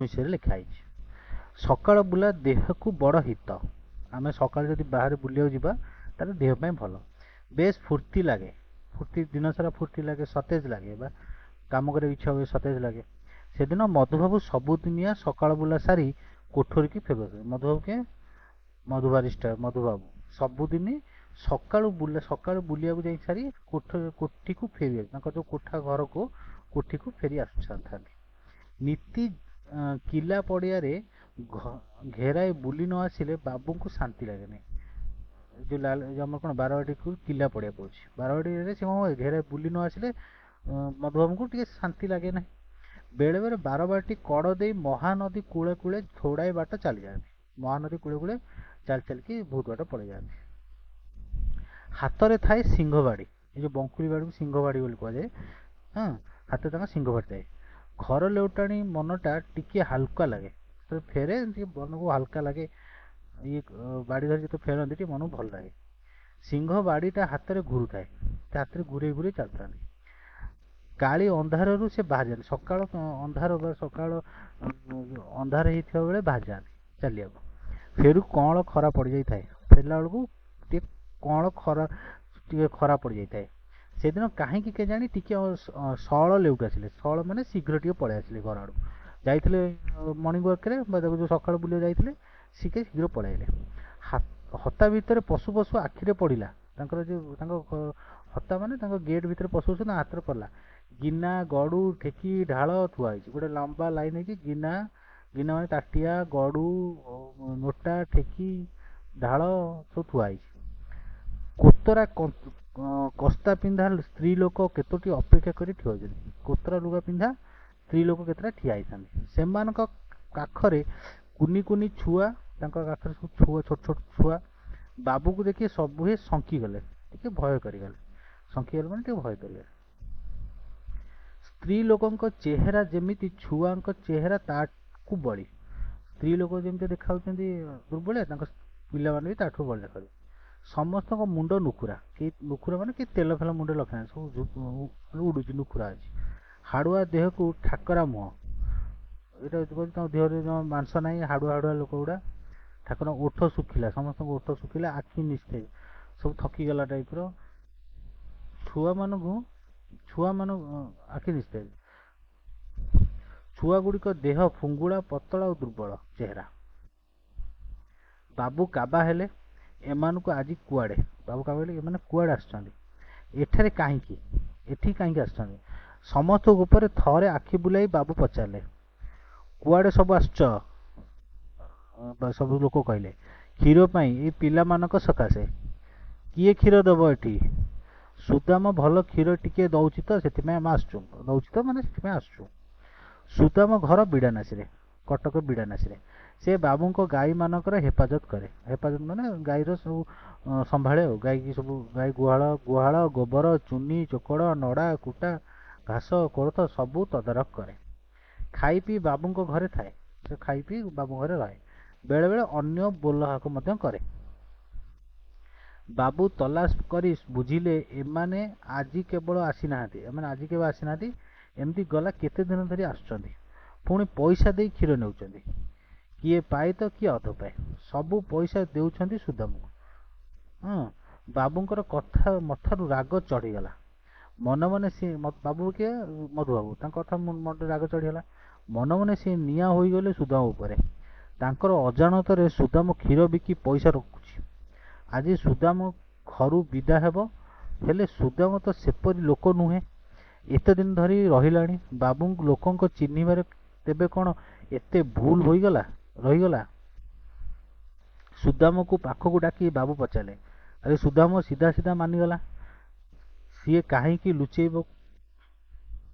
ବିଷୟରେ ଲେଖା ହେଇଛି। ସକାଳ ବୁଲା ଦେହକୁ ବଡ଼ ହିତ। ଆମେ ସକାଳେ ଯଦି ବାହାରେ ବୁଲିବାକୁ ଯିବା, ତାହେଲେ ଦେହ ପାଇଁ ଭଲ। ବେଶ ଫୁର୍ତ୍ତି ଲାଗେ, ଫୁର୍ତ୍ତି, ଦିନସାରା ଫୁର୍ତ୍ତି ଲାଗେ, ସତେଜ ଲାଗେ ବା କାମ କରିବାକୁ ଇଚ୍ଛା ହୁଏ, ସତେଜ ଲାଗେ। ସେଦିନ ମଧୁବାବୁ ସବୁଦିନିଆ ସକାଳ ବୁଲା ସାରି କୋଠରୀକି ଫେରୁଥିଲେ। ମଧୁବାବୁ କିଏ? ମଧୁ ବାରିଷ୍ଟର ମଧୁବାବୁ ସବୁଦିନ ସକାଳୁ ବୁଲା, ସକାଳୁ ବୁଲିବାକୁ ଯାଇ ସାରି କୋଠିକୁ ଫେରି, ତାଙ୍କ ଯେଉଁ କୋଠା ଘରକୁ, କୋଠିକୁ ଫେରି ଆସୁଥାନ୍ତି। ନୀତି କିଲା ପଡ଼ିଆରେ ଘେରାଏ ବୁଲି ନ ଆସିଲେ ବାବୁଙ୍କୁ ଶାନ୍ତି ଲାଗେନି। ଯେଉଁ ଲାଲ, ଆମର କ'ଣ, ବାରବାଟୀକୁ କିଲା ପଡ଼ିଆ କହୁଛି। ବାରବାଟୀରେ ସେ କ'ଣ ଘେରାଏ ବୁଲି ନ ଆସିଲେ ମଧୁବାବୁଙ୍କୁ ଟିକେ ଶାନ୍ତି ଲାଗେ ନାହିଁ। ବେଳେବେଳେ ବାରବାଟୀ କଡ଼ ଦେଇ ମହାନଦୀ କୂଳେ କୂଳେ ଥୋଡ଼ାଏ ବାଟ ଚାଲିଯାଆନ୍ତି। ମହାନଦୀ କୂଳେ କୂଳେ ଚାଲି ଚାଲିକି ବହୁତ ବାଟ ପଳେଇ ଯାଆନ୍ତି। ହାତରେ ଥାଏ ସିଂହବାଡ଼ି। ଏ ଯେଉଁ ବଙ୍କୁଲି ବାଡ଼ିକୁ ସିଂହବାଡ଼ି ବୋଲି କୁହାଯାଏ। ହଁ, ହାତରେ ତାଙ୍କ ସିଂହବାଡ଼ି ଥାଏ। ଘର ଲେଉଟାଣି ମନଟା ଟିକିଏ ହାଲୁକା ଲାଗେ। ଯେତେବେଳେ ଫେରେ, ଟିକେ ମନକୁ ହାଲକା ଲାଗେ। ଇଏ ବାଡ଼ି ଧରି ଯେତେବେଳେ ଫେରନ୍ତି, ଟିକେ ମନକୁ ଭଲ ଲାଗେ। ସିଂହ ବାଡ଼ିଟା ହାତରେ ଘୁରୁଥାଏ, ତା ହାତରେ ଘୁରେଇ ଘୁରେଇ ଚାଲୁଥାନ୍ତି। କାଳି ଅନ୍ଧାରରୁ ସେ ବାହାରି ଯାଆନ୍ତି। ସକାଳ ଅନ୍ଧାର ବା ସକାଳ ଅନ୍ଧାର ହେଇଥିବା ବେଳେ ବାହାରି ଯାଆନ୍ତି ଚାଲିବାକୁ। ଫେରୁ କଅଁଳ ଖରା ପଡ଼ିଯାଇଥାଏ। ଫେରିଲା ବେଳକୁ ଟିକେ କଅଁଳ ଖରା, ଟିକେ ଖରା ପଡ଼ିଯାଇଥାଏ। ସେଦିନ କାହିଁକି କେଜାଣି ଟିକେ ସଅଳ ଲେଉଟି ଆସିଲେ। ସଅଳ ମାନେ ଶୀଘ୍ର ଟିକେ ପଳେଇ ଆସିଲେ ଘର ଆଡ଼କୁ। ଯାଇଥିଲେ ମର୍ଣ୍ଣିଂ ୱାକ୍ରେ ବା ତାକୁ ଯେଉଁ ସକାଳୁ ବୁଲିବାକୁ ଯାଇଥିଲେ, ସିଏ ଶୀଘ୍ର ପଳେଇଲେ। ହତା ଭିତରେ ପଶୁ ପଶୁ ଆଖିରେ ପଡ଼ିଲା ତାଙ୍କର ଯେଉଁ, ତାଙ୍କ ହତା ମାନେ ତାଙ୍କ ଗେଟ୍ ଭିତରେ ପଶୁ ପଶୁ ତାଙ୍କ ହାତରେ ପଡ଼ିଲା ଗିନା, ଗଡ଼ୁ, ଠେକି, ଢାଳ ଥୁଆ ହେଇଛି। ଗୋଟେ ଲମ୍ବା ଲାଇନ୍ ହେଇଛି। ଗିନା, ଗିନା ମାନେ ତାଟିଆ, ଗଡ଼ୁ, ନୋଟା, ଠେକି, ଢାଳ ସବୁ ଥୁଆ ହେଇଛି। କୋତରା କସ୍ତା ପିନ୍ଧା ସ୍ତ୍ରୀ ଲୋକ କେତୋଟି ଅପେକ୍ଷା କରି ଠିଆ ହୋଇଛନ୍ତି। କୋତରା ଲୁଗା ପିନ୍ଧା ସ୍ତ୍ରୀ ଲୋକ କେତେଟା ଠିଆ ହେଇଥାନ୍ତି। ସେମାନଙ୍କ କାଖରେ କୁନି କୁନି ଛୁଆ। ତାଙ୍କ କାଖରେ ସବୁ ଛୁଆ, ଛୋଟ ଛୋଟ ଛୁଆ। ବାବୁକୁ ଦେଖି ସବୁହେ ଶଙ୍କିଗଲେ, ଟିକେ ଭୟ କରିଗଲେ। ଶଙ୍କିଗଲେ ମାନେ ଟିକେ ଭୟ କରିଗଲେ। ସ୍ତ୍ରୀ ଲୋକଙ୍କ ଚେହେରା ଯେମିତି, ଛୁଆଙ୍କ ଚେହେରା ତାକୁ ବଳି। ସ୍ତ୍ରୀ ଲୋକ ଯେମିତି ଦେଖାଯାଉଛନ୍ତି ଦୁର୍ବଳିଆ, ତାଙ୍କ ପିଲାମାନେ ବି ତାଠୁ ବଳି ଦେଖାଯାଉଛନ୍ତି। ସମସ୍ତଙ୍କ ମୁଣ୍ଡ ନୁଖୁରା। କେହି ନୁଖୁରା ମାନେ କେହି ତେଲ ଫେଲ ମୁଣ୍ଡରେ ଲଗାଇନାହାନ୍ତି, ସବୁ ଉଡୁଛି, ନୁଖୁରା ଅଛି। ହାଡ଼ୁଆ ଦେହକୁ ଠାକରା ମୁହଁ। ଏଇଟା କହୁଛି, ତାଙ୍କ ଦେହରେ ଜମା ମାଂସ ନାହିଁ, ହାଡ଼ୁଆ ହାଡ଼ୁଆ ଲୋକ ଗୁଡ଼ା। ଠାକୁର ଓଠ ଶୁଖିଲା, ସମସ୍ତଙ୍କ ଓଠ ଶୁଖିଲା, ଆଖି ନିସ୍ତେଜ, ସବୁ ଥକିଗଲା ଟାଇପ୍ର। ଛୁଆମାନଙ୍କୁ, ଛୁଆମାନଙ୍କୁ ଆଖି ନିସ୍ତେଜ। ଛୁଆ ଗୁଡ଼ିକ ଦେହ ଫୁଙ୍ଗୁଳା, ପତଳା ଆଉ ଦୁର୍ବଳ ଚେହେରା। ବାବୁ କାବା ହେଲେ। ଏମାନଙ୍କୁ ଆଜି କୁଆଡ଼େ, ବାବୁ କାବା ହେଲେ, ଏମାନେ କୁଆଡ଼େ ଆସିଛନ୍ତି? ଏଠାରେ କାହିଁକି, ଏଠି କାହିଁକି ଆସିଛନ୍ତି? ସମସ୍ତଙ୍କ ଉପରେ ଥରେ ଆଖି ବୁଲାଇ ବାବୁ ପଚାରିଲେ, କୁଆଡ଼େ ସବୁ ଆସୁଛ? ସବୁ ଲୋକ କହିଲେ, କ୍ଷୀର ପାଇଁ, ଏଇ ପିଲାମାନଙ୍କ ସକାଶେ। କିଏ କ୍ଷୀର ଦେବ ଏଠି? ସୁଦାମ ଭଲ କ୍ଷୀର ଟିକେ ଦଉଛି ତ, ସେଥିପାଇଁ ଆମେ ଆସୁଛୁ। ଦଉଛି ତ ମାନେ ସେଥିପାଇଁ ଆସୁଛୁ। ସୁଦାମ ଘର ବିଡ଼ାନାସୀରେ, କଟକ ବିଡ଼ାନାସୀରେ। ସେ ବାବୁଙ୍କ ଗାଈମାନଙ୍କର ହେଫାଜତ କରେ। ହେଫାଜତ ମାନେ ଗାଈର ସବୁ ସମ୍ଭାଳେ, ଆଉ ଗାଈକି ସବୁ, ଗାଈ ଗୁହାଳ, ଗୁହାଳ, ଗୋବର, ଚୁନି, ଚୋକଡ଼, ନଡ଼ା, କୁଟା, ଘାସ, କୋଳଥ ସବୁ ତଦାରଖ କରେ। ଖାଇ ପିଇ ବାବୁଙ୍କ ଘରେ ଥାଏ। ସେ ଖାଇ ପିଇ ବାବୁଙ୍କ ଘରେ ରହେ। ବେଳେବେଳେ ଅନ୍ୟ ବୋଲହାକ ମଧ୍ୟ କରେ। ବାବୁ ତଲାସ କରି ବୁଝିଲେ, ଏମାନେ ଆଜି କେବଳ ଆସିନାହାନ୍ତି, ଏମାନେ ଆଜି କେବେ ଆସିନାହାନ୍ତି, ଏମିତି ଗଲା କେତେ ଦିନ ଧରି ଆସୁଛନ୍ତି। ପୁଣି ପଇସା ଦେଇ କ୍ଷୀର ନେଉଛନ୍ତି। କିଏ ପାଏ ତ କିଏ ଅଧ ପାଏ। ସବୁ ପଇସା ଦେଉଛନ୍ତି ସୁଦାମକୁ। ହଁ, ବାବୁଙ୍କର କଥା ମଥାରୁ ରାଗ ଚଢ଼ିଗଲା। ମନେ ମନେ ସିଏ, ବାବୁ କିଏ? ମଧୁବାବୁ। ତାଙ୍କ କଥା ମନରେ ରାଗ ଚଢ଼ିଗଲା। ମନେ ମନେ ସିଏ ନିଆଁ ହୋଇଗଲେ ସୁଦାମ ଉପରେ। ତାଙ୍କର ଅଜାଣତରେ ସୁଦାମ କ୍ଷୀର ବିକି ପଇସା ରଖୁଛି। ଆଜି ସୁଦାମ ଘରୁ ବିଦା ହେବ। ହେଲେ ସୁଦାମ ତ ସେପରି ଲୋକ ନୁହେଁ। ଏତେ ଦିନ ଧରି ରହିଲାଣି, ବାବୁଙ୍କ ଲୋକଙ୍କ ଚିହ୍ନିବାରେ ତେବେ କ'ଣ ଏତେ ଭୁଲ ହୋଇଗଲା, ରହିଗଲା? ସୁଦାମକୁ ପାଖକୁ ଡାକି ବାବୁ ପଚାରିଲେ, ଆରେ, ସୁଦାମ ସିଧା ସିଧା ମାନିଗଲା। ସିଏ କାହିଁକି ଲୁଚେଇବ?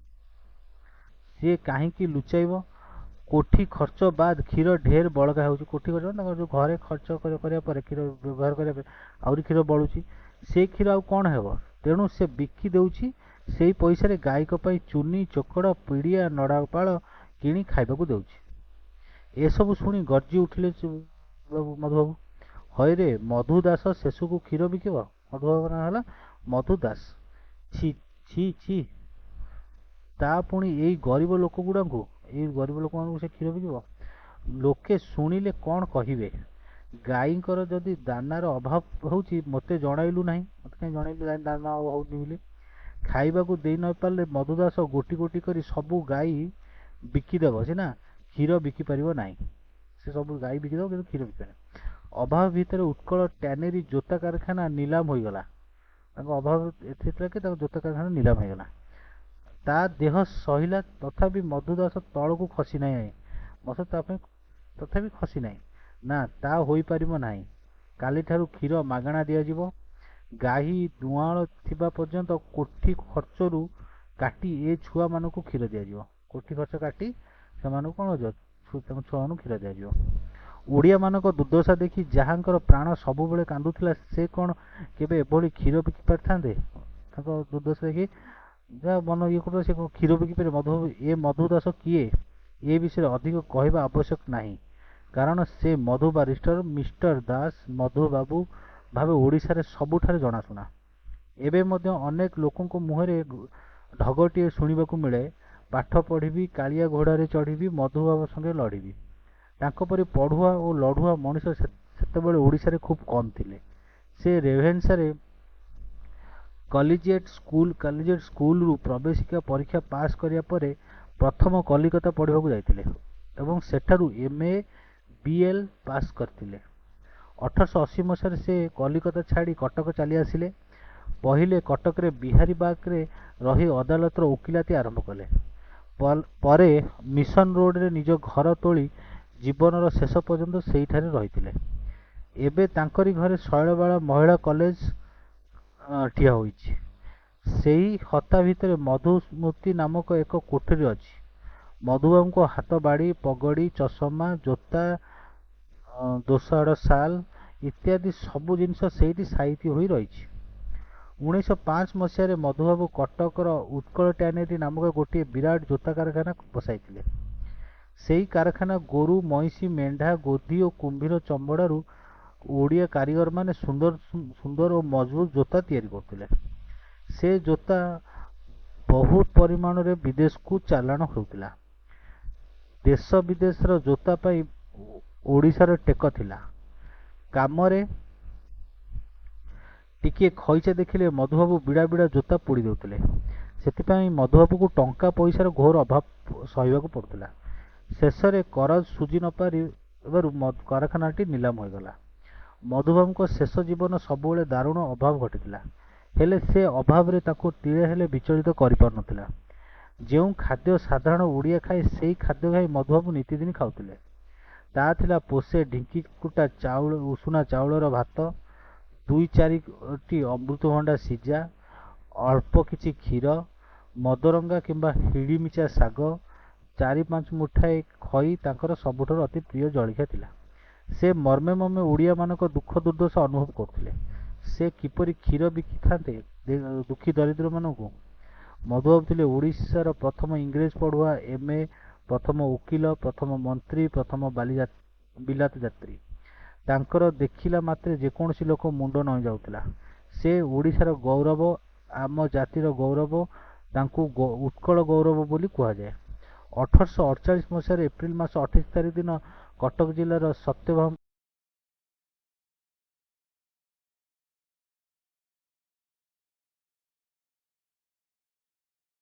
ସିଏ କାହିଁକି ଲୁଚାଇବ? କୋଠି ଖର୍ଚ୍ଚ ବାଦ କ୍ଷୀର ଢେର ବଳକା ହେଉଛି। କୋଠି ଖର୍ଚ୍ଚ, ତାଙ୍କର ଯେଉଁ ଘରେ ଖର୍ଚ୍ଚ କରିବା ପରେ, କ୍ଷୀର ବ୍ୟବହାର କରିବା ପରେ ଆହୁରି କ୍ଷୀର ବଳୁଛି। ସେ କ୍ଷୀର ଆଉ କ'ଣ ହେବ? ତେଣୁ ସେ ବିକି ଦେଉଛି। ସେଇ ପଇସାରେ ଗାଈଙ୍କ ପାଇଁ ଚୁନି, ଚୋକଡ଼, ପିଡ଼ିଆ, ନଡ଼ାପାଳ କିଣି ଖାଇବାକୁ ଦେଉଛି। ଏସବୁ ଶୁଣି ଗର୍ଜି ଉଠିଲେ ମଧୁବାବୁ। ହଇରେ, ମଧୁ ଦାସ ଶେଷକୁ କ୍ଷୀର ବିକିବ? ମଧୁବାବୁ ନାଁ ହେଲା ମଧୁ ଦାସ। ଛି ଛି ଛି, ତା ପୁଣି ଏଇ ଗରିବ ଲୋକଗୁଡ଼ାଙ୍କୁ, ଏଇ ଗରିବ ଲୋକମାନଙ୍କୁ ସେ କ୍ଷୀର ବିକିବ? ଲୋକେ ଶୁଣିଲେ କ'ଣ କହିବେ? ଗାଈଙ୍କର ଯଦି ଦାନାର ଅଭାବ ହେଉଛି, ମୋତେ ଜଣାଇଲୁ ନାହିଁ? ମୋତେ କାହିଁ ଜଣାଇଲୁ ଦାନା ହେଉନି ବୋଲି? ଖାଇବାକୁ ଦେଇ ନ ପାରିଲେ ମଧୁଦାସ ଗୋଟି ଗୋଟି କରି ସବୁ ଗାଈ ବିକିଦେବ ସିନା, କ୍ଷୀର ବିକିପାରିବ ନାହିଁ। ସେ ସବୁ ଗାଈ ବିକିଦେବ, କିନ୍ତୁ କ୍ଷୀର ବିକିପାରିବ। ଅଭାବ ଭିତରେ ଉତ୍କଳ ଟ୍ୟାନେରୀ ଜୋତା କାରଖାନା ନିଲାମ ହୋଇଗଲା। ତାଙ୍କ ଅଭାବ ଏତେ ଥିଲା କି ତାଙ୍କ ଜୋତା କାରଖାନା ନିଲାମ ହୋଇଗଲା। ତା ଦେହ ସହିଲା, ତଥାପି ମଧୁଦାସ ତଳକୁ ଖସି ନାହିଁ। ମଧୁ ତା ପାଇଁ ତଥାପି ଖସି ନାହିଁ। ନା, ତା ହୋଇପାରିବ ନାହିଁ। କାଲିଠାରୁ କ୍ଷୀର ମାଗଣା ଦିଆଯିବ। ଗାଈ ଦୁଆଁଳ ଥିବା ପର୍ଯ୍ୟନ୍ତ କୋଠି ଖର୍ଚ୍ଚରୁ କାଟି ଏ ଛୁଆମାନଙ୍କୁ କ୍ଷୀର ଦିଆଯିବ। କୋଠି ଖର୍ଚ୍ଚ କାଟି ସେମାନଙ୍କୁ କ'ଣ ଦିଆଯିବ? ତାଙ୍କ ଛୁଆମାନଙ୍କୁ କ୍ଷୀର ଦିଆଯିବ। ଓଡ଼ିଆମାନଙ୍କ ଦୁର୍ଦ୍ଦଶା ଦେଖି ଯାହାଙ୍କର ପ୍ରାଣ ସବୁବେଳେ କାନ୍ଦୁଥିଲା, ସେ କ'ଣ କେବେ ଏଭଳି କ୍ଷୀର ବିକି ପାରିଥାନ୍ତେ? ତାଙ୍କ ଦୁର୍ଦ୍ଦଶା ଦେଖି ଯାହା ମନ ଇଏ କରୁଥିଲା, ସେ କ'ଣ କ୍ଷୀର ବିକି ପାରିବେ? ମଧୁ ଏ ମଧୁଦାସ କିଏ, ଏ ବିଷୟରେ ଅଧିକ କହିବା ଆବଶ୍ୟକ ନାହିଁ। କାରଣ ସେ ମଧୁ ବାରିଷ୍ଟର, ମିଷ୍ଟର ଦାସ, ମଧୁବାବୁ ଭାବେ ଓଡ଼ିଶାରେ ସବୁଠାରେ ଜଣାଶୁଣା। ଏବେ ମଧ୍ୟ ଅନେକ ଲୋକଙ୍କ ମୁହଁରେ ଢଗଟିଏ ଶୁଣିବାକୁ ମିଳେ, ପାଠ ପଢ଼ିବି, କାଳିଆ ଘୋଡ଼ାରେ ଚଢ଼ିବି, ମଧୁବାବୁ ସଙ୍ଗେ ଲଢ଼ିବି। ତାଙ୍କ ପରି ପଢ଼ୁଆ ଓ ଲଢ଼ୁଆ ମଣିଷ ସେତେବେଳେ ଓଡ଼ିଶାରେ ଖୁବ୍ କମ୍ ଥିଲେ। ସେ ରେଭେନ୍ସାରେ କଲିଜିଏଟ୍ ସ୍କୁଲରୁ ପ୍ରବେଶିକା ପରୀକ୍ଷା ପାସ୍ କରିବା ପରେ ପ୍ରଥମ କଲିକତା ପଢ଼ିବାକୁ ଯାଇଥିଲେ ଏବଂ ସେଠାରୁ M A, B L pass କରିଥିଲେ। 1880 ମସିହାରେ ସେ କଲିକତା ଛାଡ଼ି କଟକ ଚାଲି ଆସିଲେ। ପହିଲେ କଟକରେ ବିହାରୀବାଗରେ ରହି ଅଦାଲତର ଓକିଲାତି ଆରମ୍ଭ କଲେ। ପରେ ମିଶନ ରୋଡ଼ରେ ନିଜ ଘର ତୋଳି ଜୀବନର ଶେଷ ପର୍ଯ୍ୟନ୍ତ ସେଇଠାରେ ରହିଥିଲେ। ଏବେ ତାଙ୍କରି ଘରେ ଶୈଳବାଳା ମହିଳା କଲେଜ ଠିଆ ହୋଇଛି। ସେଇ ହତା ଭିତରେ ମଧୁସ୍ମୃତି ନାମକ ଏକ କୋଠରୀ ଅଛି। ମଧୁବାବୁଙ୍କ ହାତ ବାଡ଼ି, ପଗଡ଼ି, ଚଷମା, ଜୋତା, ଦୋସାଡ଼ ଶାଲ୍ ଇତ୍ୟାଦି ସବୁ ଜିନିଷ ସେଇଠି ସାଇତି ହୋଇ ରହିଛି। 1905 ମସିହାରେ ମଧୁବାବୁ କଟକର ଉତ୍କଳ ଟ୍ୟାନେରୀ ନାମକ ଗୋଟିଏ ବିରାଟ ଜୋତା କାରଖାନା ବସାଇଥିଲେ। ସେଇ କାରଖାନା ଗୋରୁ, ମଇଁଷି, ମେଣ୍ଢା, ଗୋଧି ଓ କୁମ୍ଭୀର ଚମଡ଼ାରୁ ଓଡ଼ିଆ କାରିଗରମାନେ ସୁନ୍ଦର ସୁନ୍ଦର ଓ ମଜବୁତ ଜୋତା ତିଆରି କରୁଥିଲେ। ସେ ଜୋତା ବହୁତ ପରିମାଣରେ ବିଦେଶକୁ ଚାଲାଣ ହେଉଥିଲା। ଦେଶ ବିଦେଶର ଜୋତା ପାଇଁ ଓଡ଼ିଶାର ଟେକ ଥିଲା। କାମରେ ଟିକିଏ ଖଇଚା ଦେଖିଲେ ମଧୁବାବୁ ବିଡ଼ା ବିଡ଼ା ଜୋତା ପୋଡ଼ି ଦେଉଥିଲେ। ସେଥିପାଇଁ ମଧୁବାବୁକୁ ଟଙ୍କା ପଇସାର ଘୋର ଅଭାବ ସହିବାକୁ ପଡ଼ୁଥିଲା। ଶେଷରେ କରଜ ଶୁଝି ନପାରିବାରୁ କାରଖାନାଟି ନିଲାମ ହୋଇଗଲା। ମଧୁବାବୁଙ୍କ ଶେଷ ଜୀବନ ସବୁବେଳେ ଦାରୁଣ ଅଭାବ ଘଟିଥିଲା। ହେଲେ ସେ ଅଭାବରେ ତାଙ୍କୁ ତିଳେ ହେଲେ ବିଚଳିତ କରିପାରୁନଥିଲା। ଯେଉଁ ଖାଦ୍ୟ ସାଧାରଣ ଓଡ଼ିଆ ଖାଏ, ସେଇ ଖାଦ୍ୟ ଖାଇ ମଧୁବାବୁ ନିତିଦିନ ଖାଉଥିଲେ। ତା ଥିଲା ପୋଷେ ଢିଙ୍କିକୁଟା ଚାଉଳ, ଉଷୁନା ଚାଉଳର ଭାତ, ଦୁଇ ଚାରିଟି ଅମୃତଭଣ୍ଡା ସିଝା, ଅଳ୍ପ କିଛି କ୍ଷୀର, ମଦରଙ୍ଗା କିମ୍ବା ହିଡ଼ିମିଚା ଶାଗ, ଚାରି ପାଞ୍ଚ ମୁଠାଏ ଖଇ ତାଙ୍କର ସବୁଠାରୁ ଅତି ପ୍ରିୟ ଜଳଖିଆ ଥିଲା। ସେ ମର୍ମେ ମର୍ମେ ଓଡ଼ିଆମାନଙ୍କ ଦୁଃଖ ଦୁର୍ଦ୍ଦଶା ଅନୁଭବ କରୁଥିଲେ। ସେ କିପରି କ୍ଷୀର ବିକିଥାନ୍ତେ ଦୁଃଖୀ ଦରିଦ୍ରମାନଙ୍କୁ? ମଧୁବାବୁ ଥିଲେ ଓଡ଼ିଶାର ପ୍ରଥମ ଇଂରେଜ ପଢ଼ୁଆ ଏମ୍ ଏ, ପ୍ରଥମ ଓକିଲ, ପ୍ରଥମ ମନ୍ତ୍ରୀ, ପ୍ରଥମ ବିଲାତ ଯାତ୍ରୀ। ତାଙ୍କର ଦେଖିଲା ମାତ୍ରେ ଯେକୌଣସି ଲୋକ ମୁଣ୍ଡ ନଇଁ ଯାଉଥିଲା। ସେ ଓଡ଼ିଶାର ଗୌରବ, ଆମ ଜାତିର ଗୌରବ। ତାଙ୍କୁ ଉତ୍କଳ ଗୌରବ ବୋଲି କୁହାଯାଏ। 1848 ମସିହାରେ ଏପ୍ରିଲ ମାସ 28 ତାରିଖ ଦିନ କଟକ ଜିଲ୍ଲାର ସତ୍ୟଭାମ